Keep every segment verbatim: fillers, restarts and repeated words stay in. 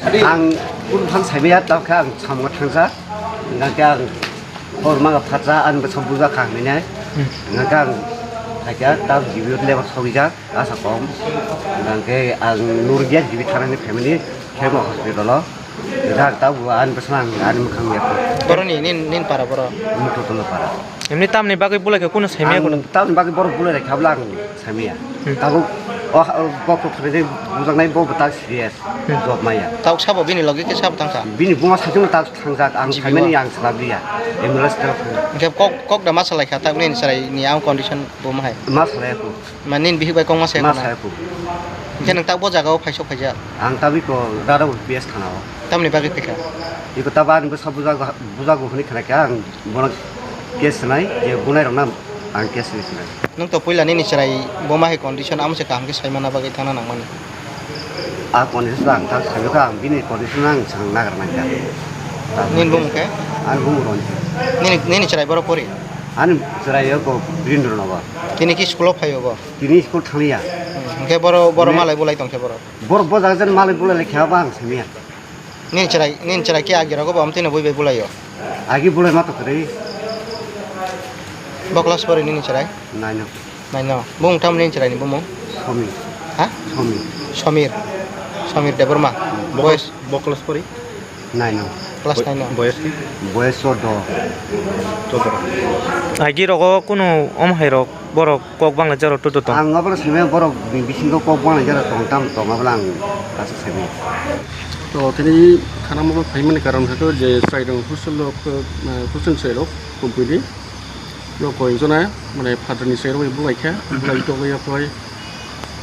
Ang kunu phang saimaya, tamo khe ang samung thangjak. Hingkhe ang hor maga phatsa, ani bwsa buja kha hinwi nai. Hmm. Hingkhe ang khaikha, tamo G B O level sogwijak, asa kom. Hingkhe ang nurgya G B thanani family, Khemo hospital o. Hingkhe ang tamo ani bwsa ang ani mwkhang ya. Boroni nin, nin para boro? Muthutolo para. Emni tamni bagwi bulai khe kunu saimaya kunu? Ang tamni bagwi borok bulai lai khabla ang saimaya. Hmm. Tabuk o, o, bokok khwlai bujaknai bo bwtak serious. Hmm. Job maya. Tabuk sabo bini logi khe sabo tangkha? Bini buma saichung tak thangjak, ang G B o. Saimani ang salabliya. Ambulance tel thang. Hingkhe kok, kok da ma salai kha, tak nini chwrai ni ang condition bo ma hai? Ma salai aku. Ma nini bihik bai kok ma sai? Ma khana? Sai aku. Hingkhe nwng tak bo jaga o phaisok phaijak? Ang tabiko Rada P S thana o. Tamni bagwi phaikha? Iko tabo ani bwsa bujago, bujago hwnwi khna khe ang bono case nai, je bunai rok na ang case nai sinai. Nwng to puila nini chwrai bo ma hai condition amo se kaham khe sai mana bagwi thangna nangmani. A condition ang thang sai kha, ang bini condition ang sang nagar nang kha. Nini bumung khe? Ani bumung Ronjit. Nini, nini chwrai boro pori? Ani chwrai yo ko Birendra Nagar. Tini ki school o phai bo? Tini school thangya. Hmm, hingkhe boro, boro malai bulai tong khe boro? Boro bo jaga jen malai bulai le khe ba ang simiya. Nini chwrai, nini chwrai khe agi rogo bo amtwino bui bai bulaio? Agi bulai ma to kwrwi. Bo class pori nini chwrai? Nine o. Nine o. Bumung tamo nini chwraini bumung? Somir. Ha? Somir. Somir. Somir Debbarma. Bo boyes? Bo class pori? Nine o. Class nine o. Boyes ki? Boyes chordo. Chordo. Agi rogo kunu om hai rok borok kok bangla jaro tutu tong. Ang abra simi borok ni bisingo kok bangla jaro tong tam tong abla ang kaisa simi. To tini thana mo phaimani karon khe je chwrairok hostel rok, eh, hostel chwrairok kumpui ni. Rok koi jona mane father ni chwrairok bai bulai kha, bulai togwi aphai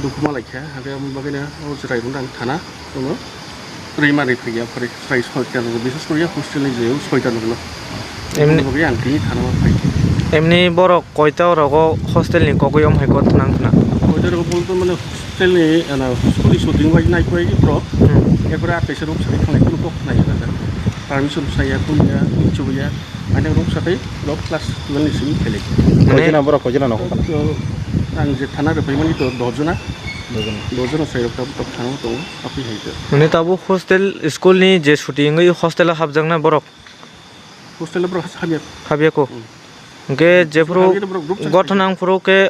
dukhu ma lai kha, hakhe omo bagwi no o chwrairok no ang thana. Tongo. Rima ri phaiya phari sai soita no bises koriya hostel ni jeu soita no no. Emni- Emni bagwi ang tini thana ma phai. Emni borok koita rogo hostel ni kogwi om hai kok thnang khna? Koita rogo bolto mane hostel ni ana school ni shooting bai nai koi borok. Hmm. Erpore athaisa room sari khanai kuno kok khnai ya da. Permission sai ya kun ya, chuya. Ani room sakai rok class twelve ni simi phele. Mane- Koijana borok koijana no? Ang je thana ri phai mani to dojona. Dojona. Dojona sai rok tab tab thana tongo. Api hai to. Mane tabuk hostel school ni je chuti wngwi hostel o hapjaknai borok? Hostel o borok has-, hamya. Hamya ko? Hmm. Hingke jephuru hamya borok group chakhe. Gothona wngphuru khe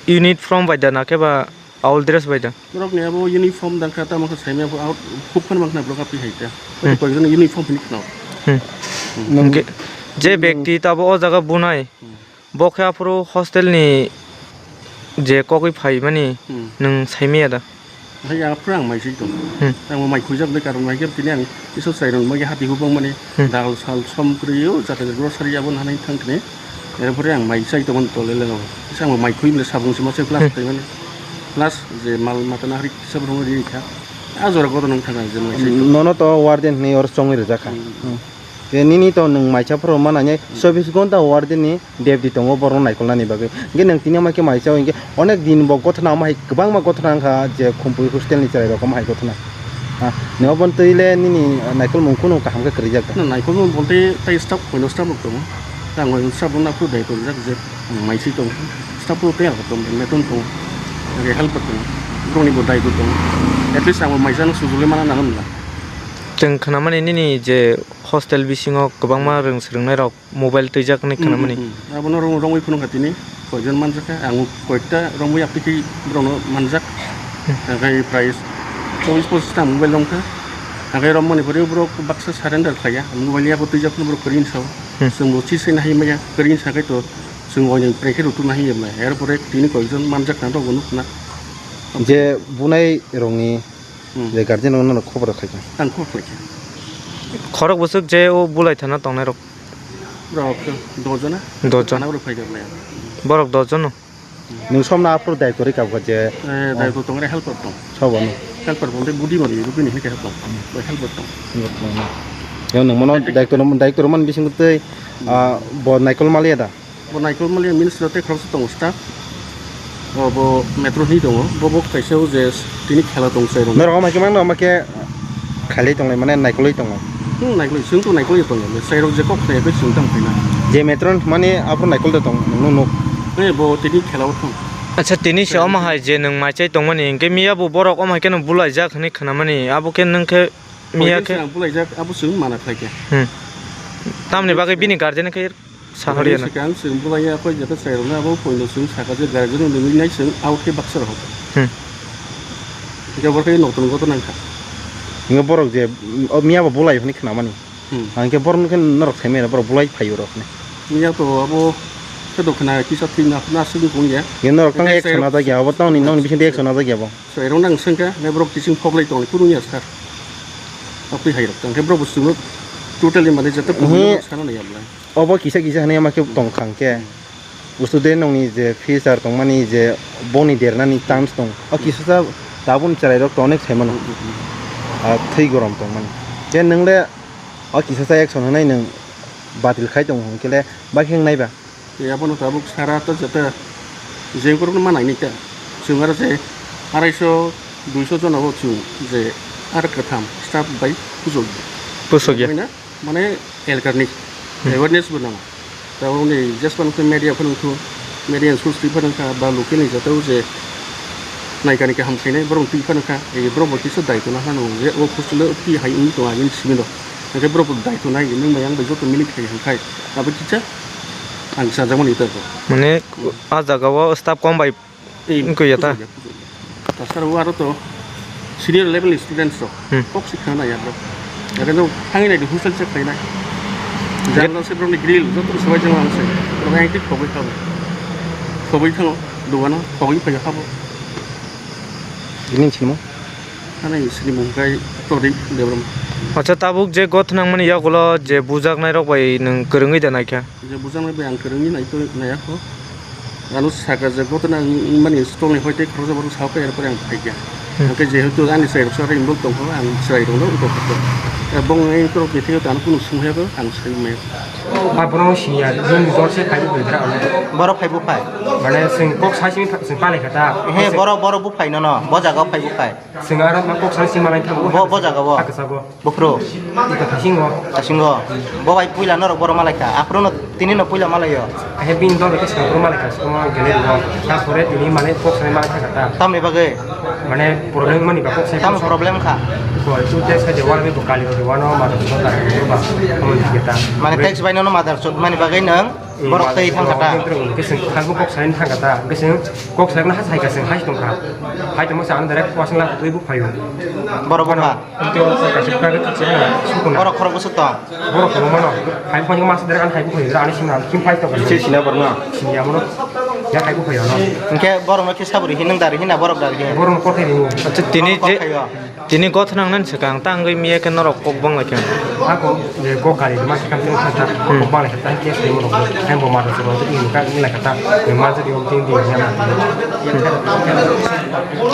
uniform bai da na khe ba old dress bai da? Borok ni abo uniform dang kha tamo khe saimya bo out hub khana mang khna borok api hai ta. Hmm. Koi jona uniform hini khna. Hmm. Hmm. Hingke je hmm. Bekti tabo o jaga bunai. Hmm. Bo khe aphuru hostel ni je kogwi phaimani hmm. Nwng saimaya da? Hai aphuru ang mai sui tong. Hmm. Ang bo mai khuijak de karon mai khe tini ang iso chwrai rok mai hati hubang mani hmm. Dal sal som kwrwi o jata grocery abo nanai thang tini. Erpore ang mai chai tong tole le no. Isa ang bo mai khui mle sabung sima se plus hmm. Thai mani. Plus je mal mata nahri kisa borok ri kha. A jora godo nang thang je mai chai tong. Nono to warden ni or chongwi rwjak kha. Hmm. Hmm. Ke nini to nwng maisa phuru mana nai chobbish ghonta warden ni duty tongo borok naikolnani bagwi. Hingke nwng tini ma khe maisa hingke onek din bo gothona omo hai kwbangma gothona wngkha je Khumpui hostel ni chwrai rok omo hai gothona. Ha, nwng obo twi le nini naikolmung kunu kaham khe kwrwijak da? Na naikolmung bolte tai staff koino staff rok tongo. Tang koino staff rok naphuru dai tongjak je maising tongo. Staff rok tei rok tongo, matron tongo. Hingke helper tongo. Borokni bo dai tongo. At least ang bo maisa no sujuli mana nang nang. Chwng khnamani nini je hostel bisingo kwbangma rwng swrwngnai rok mobile twijak hinwi khnamani. Hmm, hmm, hmm. Abono rong-, rongwi phunukha tini, koijon manjakha, ang koita rongwi aphi khe borokno manjak. Hmm. Hingkhai prai chobbish pochish ta mobile rongkha. Hingkhai romani pore borok baksa surrender khlaiya, mobile yabo twijak phano borok kwrwi hinwi sao. Hmm. Chwngbo chisai nahai maya, kwrwi hinwi sakhai to chwng oinwi prai khe rwtwk nahai ya maya. Erpore tini koijon manjak na rokbo nukhna. Je bunai rokni Hmm. Je guardian rok nono khobor rok khaikha. Ang khobor khlaikha. Khorok bwswk je o bulai thana tongnai rok? Rok dos jona. Dos jon. Thana borok phaikha maya. Borok dos jon no? Nwng somna aphuru daitwrwi kabkha je. Eh, daitwrwi tongre helper tong. Sobo no? Helper tong, tei budi mani, rupini hwnkhe helper tong. Bai helper tong. Helper tong no. Yang nwng mano daitwrwi, daitwrwi man bising tei, ah, bo naikol maliya da? Bo naikol maliya means joto khoroksa tongo staff. O bo metro hinwi tongo. Bo bo kaisa o je tini khela tong chwrai rok. Norok omo khe mangno omo khe khailai tonglai mane naikolwi tongo. Hmm, naikolwi, chwng to naikolwi tongo. Chwrai rok je kok khlai khe chwng tamo khaina. Je metro hinmani aphuru naikol de tong nung nuk. Tei bo tini khela o thang. Acha, tini se omo hai je nwng mai chai tongmani, hinkhe miya bo borok omo hai kheno bulaijak hinwi khnamani, abo khe nwng khe miya khe. Ang bulaijak, abo chwng mana khlai khe. Hmm. Tamni bagwi bini guardian khe sahoriya na. Swkang chwng bulaiya koi jeta chwrairokno abo poino chwng saka je guardian rwngwi nai chwng out khe baksa rok. Hmm. Hinkhe bo khe nokton goto nangkha. Hinkhe borok je, o miya bo bulai hinwi khnamani. Hmm. Ang khe borok khe norok saimanya borok bulai phaio rok ne. Miya to abo khe do khna kisa thwina khna aswk wng ya. Ye norok tang ek sana jagya abo tang ni nong ni bising ek sana jagya bo. So erong nang sengka ne borok kising phoklai tong kunu ya sir. Apni hai rok tang khe borok bo sunu totally mane jata kunu sana na ya bla. Obo kisa kisa hwnwi ma khe tong khang khe. Hmm. Student nongni je future tongmani je boni dernani chance tong. O kisa sa tabun chwrairok to onek saimano. Hmm, hmm, hmm. Ah, thwi gorom tongmani. Je nwng le o kisa sa action hwnwi nwng batil khai tongo hwnkhe le bakhe wngnai ba? Tei abono tabuk sara ta jeta jeng borokno ma nainai ta. Chwng aro je araiso, duiso jona o chwng je ar kwtham staff bai pusok. Pusok ya. Mane elkarni awareness bo nango. Tabukni jespan khe media phano wngkha, media source twi phano wngkha, ba local ni jotao je naikani kaham khainai borok twi phano wngkha, borok bo kisa daitwna phano je o hostel o twi hai wngwi tongo agini simi rok. Hwnkhe borok bo daitwna nwng bai ang bai joto milik khai hwnkhai abo kisa ang chajakmani ita bo. Mane a jaga o staff kom bai. Wngkha ya ta? Tasar o aro to senior level ni students rok. Hmm. Kok si khana ya bro. Ake no hangi nai hostel check khainai. Jang se bro ni grill joto sabai jang ang se. Bro ang tik khoboi khabo. Khoboi thango dogano khoboi phai khabo. Ini sini mo? Ani sini mo kai tori debram. Acha, tabuk je gothna mani yagulo je bujaknai rok bai nwng kwrwngwi da naikha. Je bujaknai bai ang kwrwngwi nai to nai akho. Ano saka je gothna mani stol ni hoite khoroksa borok sao khe erpore ang phaikha. Hmm. Hwnkhe jehetu ani chwrai rok sari involve tongkho ang chwrai rokno uko kho. Bong ni torok ni thengyo tano kunu sumhya bo ang sai maya. Ba borok no siniya, bini dol se phai bo gra ano. Borok phai bo phai. Mane sing kok sai sini sing palai kha ta. He borok borok bo phai nono, bo jaga phai bo phai. Sing aro ma kok sai sing malai thango. Bo bo jaga bo. Haksa go. Buphuru. Ita thasingo. Thasingo. Bo bai puila norok borok malaikha. Aphuru no tini no puila malaio. Ahe bini dol ke singapur malaikha. Singapur gele ro. Ta pore tini mane kok sai malaikha ta. Tamni bagwi. Mane problem mani ba kok sai. Tam problem kha. Ko tu te sai de wal be bokali ro wano ma to ta ba. Amon kita. Mane tax bai no mother chot mani bagwi nang. Borok tei thang kha ta. Kising thangbo kok sai thang kha ta. Kising kok sai na hai kasing hai tong kha. Hai tong sa ang direct kok sai la twi bu phayo. Borok bo kha. Borok khorok bwswk tong. Borok khorok mano. Hai phone ma sa direct an hai bu phayo ani sina kim phai tong. Se sina borno. Sini amono. Ya hai bu phayo no. Hwnkhe borok no khe sabri hinang dari hina borok dari hin. Borok no kothai ringo. Acha tini je. Tini gothna nang nani swkang ta wngwi miya khe norok kok bang lai kha. Ako je kok gari ma swkang tini thang thang kok bang lai kha ta khe sai mo rok. Ang bo ma rok rok tini ka ni lai kha ta. Ma je di om tin di ya ma.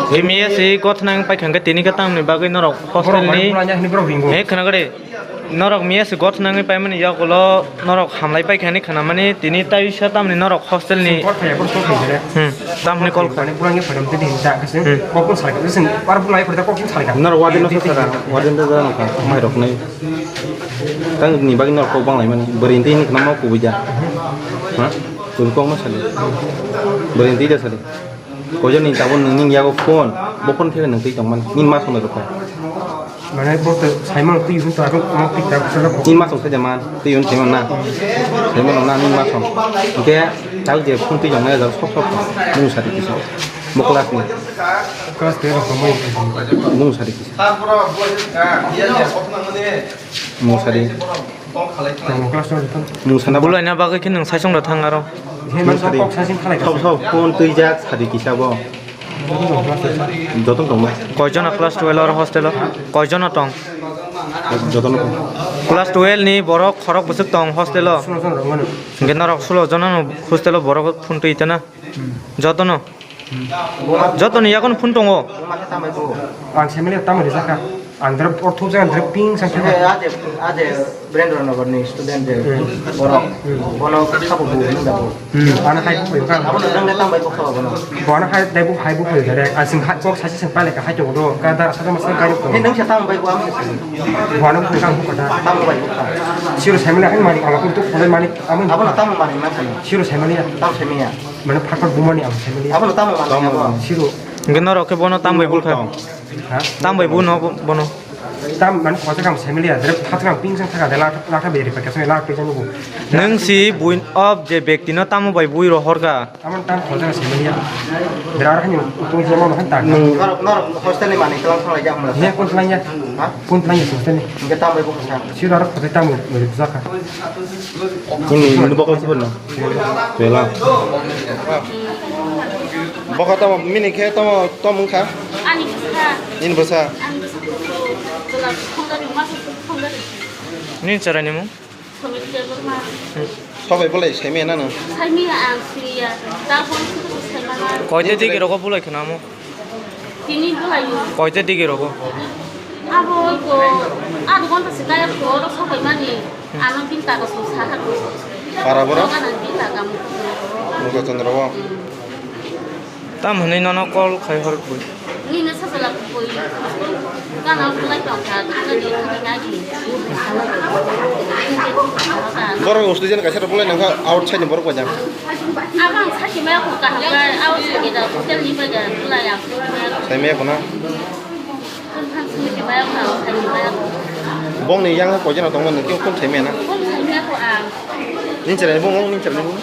Khe miya se gothna nang pai kha khe tini khe tamni bagwi norok hostel ni. He khna gade. Norok miya se gothna nangwi paimani yagulo norok hamlai paikha hinwi khnamani tini taisa tamni norok hostel ni. Kok thaya, kok thaya jere. Hmm, tamni kol. Mane bulang ye phaidam tini hinta kasi. Hmm. Kok salai kasi, par bulang ye phaidam kok salai ka. Norok warden no sasara, warden da da nokha, mai rok nai. Tang ni bagwi norok kok bang lai mani, bwrwi twi ni khna ma kubui da. Ha? Kubui kok ma sali. Bwrwi twi da sali. Koijon ni tabuk nwng ning yago phone, bo phone theke nwng twi tongmani, nini ma songni rwkha. Mane bo to saimano twi hwn to aro mo twi ta sala ko. Nini ma song theke man, twi hwn theke man na. Saimano na nini ma song. Hwnkhe tabuk je phone twi tongnai jak sok sok mung sari kisa. Bo class ni. Class twelve ko mo. Mung sari kisa. Mung sari. Tongo class no jotong. Mung sana. Bulaina bagwi khe nwng saisong da thang aro. He man kok saising khalai. Sok sok phone twijak sadi kisa bo. Jotong tongma. Koijona class twelve aro hostel o? Koijona tong? Jotono tong. Class twelve ni borok khorok bwswk tong hostel o? Sulo jon rok mano. Hwnkhe norok sulo jona no hostel o borok phone twi tana? Jotono? Jotoni yagon phone tongo? Ang semile tamo rijak kha. Andhra ortho je andhra ping sa. Ade, ade, Brendra Nagar ni student je. Hmm. Borok. Hmm. Bono kha bo bu nang da bo. Hmm. Ano hai bu ka. Abo nang le tam bai bu kha bono. Bono hai dai bu hai bu phai dare. Asing hai kok sachi sing pale ka hai to do. Ka dar sa ma sa gari ko. Ni nang sa tam bai bu am. Bono bu ka bu ka da. Tam bai bu kha. Siro sai mani hai mani ang ko to phone mani. Abo na tam mani ma phone. Siro sai mani ya. Tam sai mani ya. Mane phakar bu mani ang sai mani. Abo na tam mani abo. Siro. Geno roke bono tam bai bu kha. Ha? Tam bai bu no bono. Tam man khorsa kam semiliya, dere phat kam ping sang thaka de lakh lakh beri pakai sang lakh pejang bu. Nang si buin of je bekti no tamo bai bui rohor ka. Aman tam khorsa kam semiliya. Dere ar hani tu je mo han ta. Nor nor hostel ni mani kelang thang ya hamla. Ne kun lang ya. Ha? Kun lang ya hostel ni. Nge tam bai bu khorsa. Si dara khorsa tam bai bu jaka. Ini ini bakal sih benar. Bela. Bokha tamo mini khe tamo tamo wngkha? Ani bwsa. Nini bwsa? Ani bwsa. Chwla phone gari, masa phone gari. Nini chwraini mung? Somit Debbarma. Sobai bolai saimaya nano? Saimaya ang siniya. Ta phone sudu saimana. Koite digi rogo bolai khnamo? Tini bolayo. Koite digi rogo? Abo ko adh ghonta se kaya ko oro sobai mani. Ano tin ta ko sa ha ko. Para boro? Ano tin ta ka mo. Mugo Chandra bo. Tam hwnwi nono call khai hor bui. Nini sajala bui. Kana bulai tong kha, kana di, kana di. Borok student kaisa rok bulai nangkha outside ni borok bai jang. Abang saki maya ko kaham bai, au saki da hotel ni bai da bulai ya. Sai maya ko na. Bongni yang ko jeno tongmani khe kun thai mena. Nin chera bong nin chera bong.